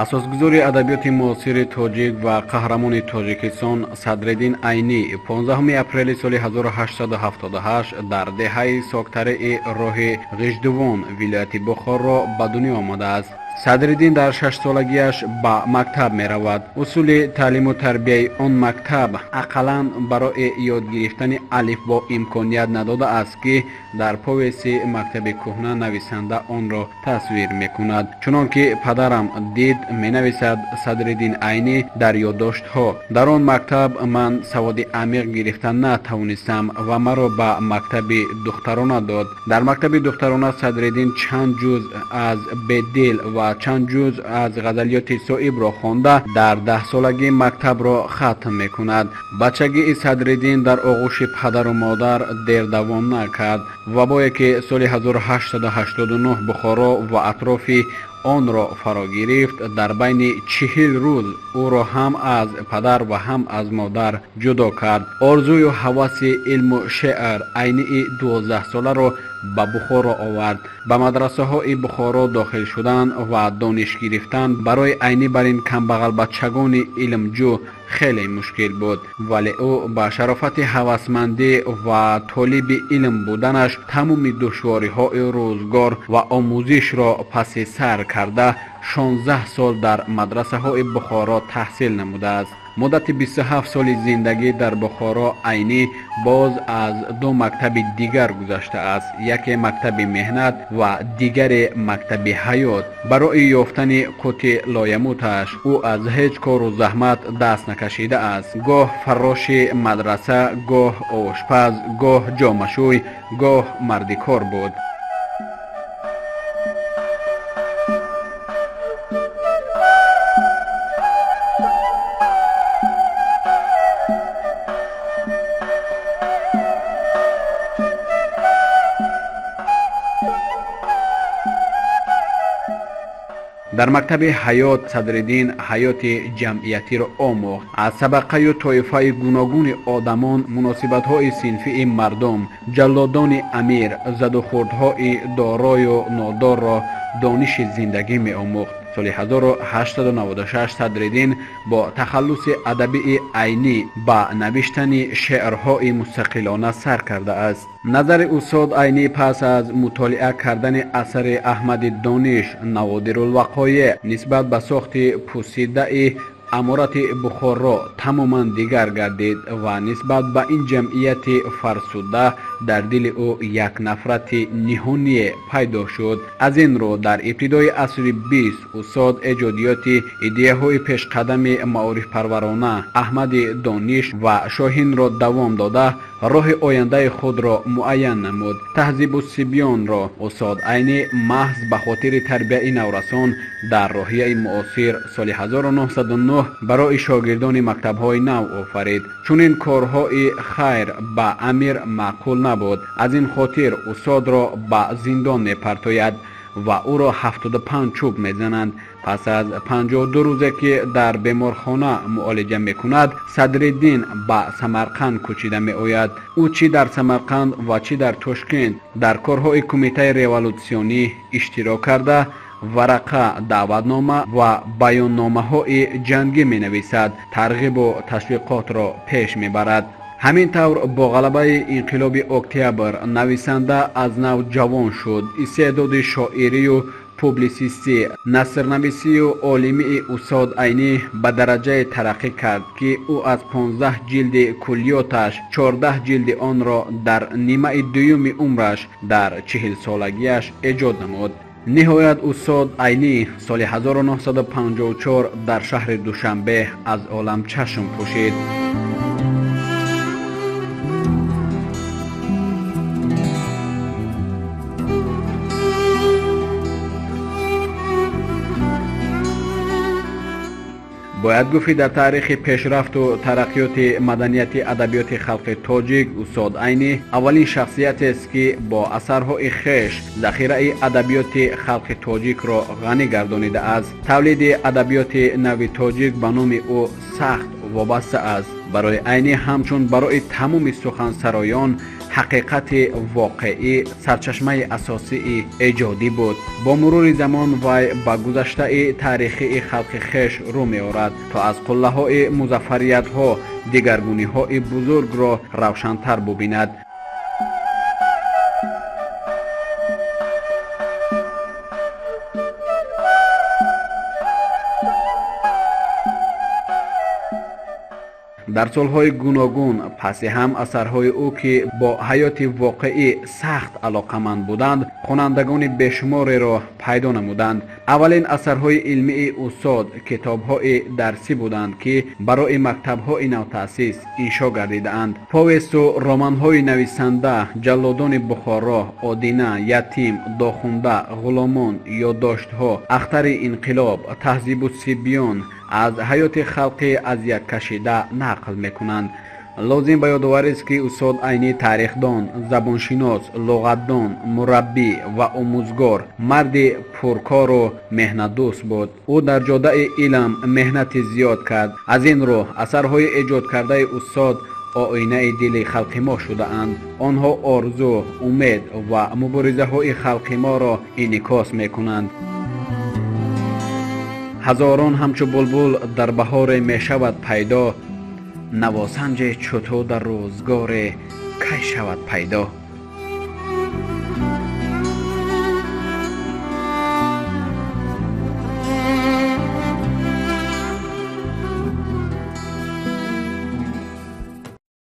Асосгузори адабиёти муосири тоҷик ва қаҳрамони Тоҷикистон Садриддин Айнӣ 15 апрели соли 1878 дар деҳаи Соктареи роҳи Ғиждувон, вилояти Бухоро ба дунё омадааст. Садриддин дар 6-солагиаш ба мактаб меравад. Усули таълиму тарбияи он мактаб ақаллан барои ёд гирифтани алифбо имконият надодааст, ки дар повести «Мактаби кӯҳна» нависанда онро тасвир мекунад. Чунон ки падарам дид, менависад Садриддин Айнӣ дар ёддоштҳо: дар он мактаб ман саводи амиқ гирифта натавонистам ва маро ба мактаби духтарона дод. Дар мактаби духтарона Садриддин чанд ҷузъ аз Бедил ва чанд ҷузъ аз ғазалиёти Соибро хонда, дар 10-солагӣ мактабро хатм мекунад. Бачагии Садриддин дар оғӯши падару модар дер давом накард. Вабое ки соли 1889 Бухоро ва атрофи онро фаро гирифт, дар байни 40 рӯз ӯро ҳам аз падар ва ҳам аз модар ҷудо кард. Орзую ҳаваси илму шеър Айнии 12-соларо ба Бухоро овард. Ба мадрасаҳои Бухоро дохил шудан ва дониш гирифтан барои Айнӣ бар ин камбағалбачагони илмҷӯ хеле мушкил буд, вале ӯ ба шарофати ҳавасмандӣ ва толиби илм буданаш тамоми душвориҳои рӯзгор ва омӯзишро паси сар карда 16 сол дар мадрасаҳои Бухоро таҳсил намудааст. Муддати 27 соли зиндагӣ дар Бухоро Айнӣ боз аз ду мактаби дигар гузаштааст: яке мактаби меҳнат ва дигаре мактаби ҳаёт. Барои ёфтани қути лоямуташ ӯ аз ҳеҷ кору заҳмат даст накашидааст. Гоҳ фарроши мадраса, гоҳ ошпаз, гоҳ ҷомашӯй, гоҳ мардикор буд. Дар мактаби ҳаёт Садриддин ҳаёти ҷамъиятиро омӯхт. Аз табақаю тоифаи гуногуни одамон, муносибатҳои синфии мардум, ҷаллодони амир, задухӯрдҳои дорою нодорро дониши зиндагӣ меомӯхт. Соли 1896 Садриддин бо тахаллуси адабии Айнӣ ба навиштани шеърҳои мустақилона сар кардааст. Назари устод Айнӣ пас аз мутолиа кардани асари Аҳмади Дониш «Наводирулвақоеъ» нисбат ба сохти пусидаи аморати Бухоро тамоман дигар гардид ва нисбат ба ин ҷамъияти фарсуда дар дили ӯ як нафрати ниҳоние пайдо шуд. Аз ин рӯ дар ибтидои асри 20 устод эҷодиёти идеяҳои пешқадами маорифпарварона Аҳмади Дониш ва Шоҳинро давом дода, роҳи ояндаи худро муайян намуд. Таҳзибу сибёнро устод Айнӣ маҳз ба хотири тарбияи наврасон дар роҳияи муосир соли 1909 барои шогирдони мактабҳои нав офарид. Чунин корҳои хайр ба амир маъқул набуд. Аз ин хотир устодро ба зиндон мепартояд ва ӯро 75 чӯб мезананд. Пас аз 52 рӯзе ки дар беморхона муолиҷа мекунад, Садриддин ба Самарқанд кӯчида меояд. Ӯ чӣ дар Самарқанд ва чӣ дар Тошкент дар корҳои кумитаи револютсионӣ иштирок карда, варақа, даъватнома ва баённомаҳои ҷангӣ менависад, тарғибу ташвиқотро пеш мебарад. Ҳамин тавр бо ғалабаи инқилоби октябр нависанда аз нав ҷавон шуд. Истеъдоди шоирию публисистӣ, насрнависию олимии устод Айнӣ ба дараҷае тараққӣ кард, ки ӯ аз 15 ҷилди куллиёташ 14 ҷилди онро дар нимаи дуюми умраш дар 40-солагиаш эҷод намуд. Ниҳоят устод Айнӣ соли 1954 дар шаҳри Душанбе аз олам чашм пӯшид. Бояд гуфт, ки дар таърихи пешрафту тараққиёти маданияти адабиёти халқи тоҷик устод Айнӣ аввалин шахсиятест, ки бо асарҳои хеш захираи адабиёти халқи тоҷикро ғанӣ гардонидааст. Тавлиди адабиёти нави тоҷик ба номи ӯ сахт вобаста аст. Барои Айнӣ ҳамчун барои тамоми сухансароён ҳақиқати воқеӣ сарчашмаи асосии эҷодӣ буд. Бо мурури замон вай ба гузаштаи таърихии халқи хеш рӯ меорад, то аз қуллаҳои музаффариятҳо дигаргуниҳои бузургро равшантар бубинад. Дар солҳои гуногун паси ҳам асарҳои ӯ, ки бо ҳаёти воқеӣ сахт алоқаманд буданд, хонандагони бешумореро пайдо намуданд. Аввалин асарҳои илмии устод китобҳои дарсӣ буданд, ки барои мактабҳои навтаъсис иншо гардидаанд. Повесту романҳои нависанда «Ҷаллодони Бухоро», «Одина», «Ятим», «Дохунда», «Ғуломон», «Ёддоштҳо», «Ахтари инқилоб», «Таҳзибу сибён» аз ҳаёти халқи азияткашида нақл мекунанд. Лозим ба ёдоварист, ки устод Айнӣ таърихдон, забоншинос, луғатдон, мураббӣ ва омӯзгор, марди пуркору меҳнатдӯст буд. Ӯ дар ҷодаи илм меҳнати зиёд кард. Аз ин рӯ асарҳои эҷодкардаи устод оинаи дили халқи мо шудаанд. Онҳо орзу, умед ва муборизаҳои халқи моро инъикос мекунанд. Ҳазорон ҳамчу булбул дар баҳоре мешавад пайдо, навосанҷе чӯ ту дар рӯзгоре кай шавад пайдо.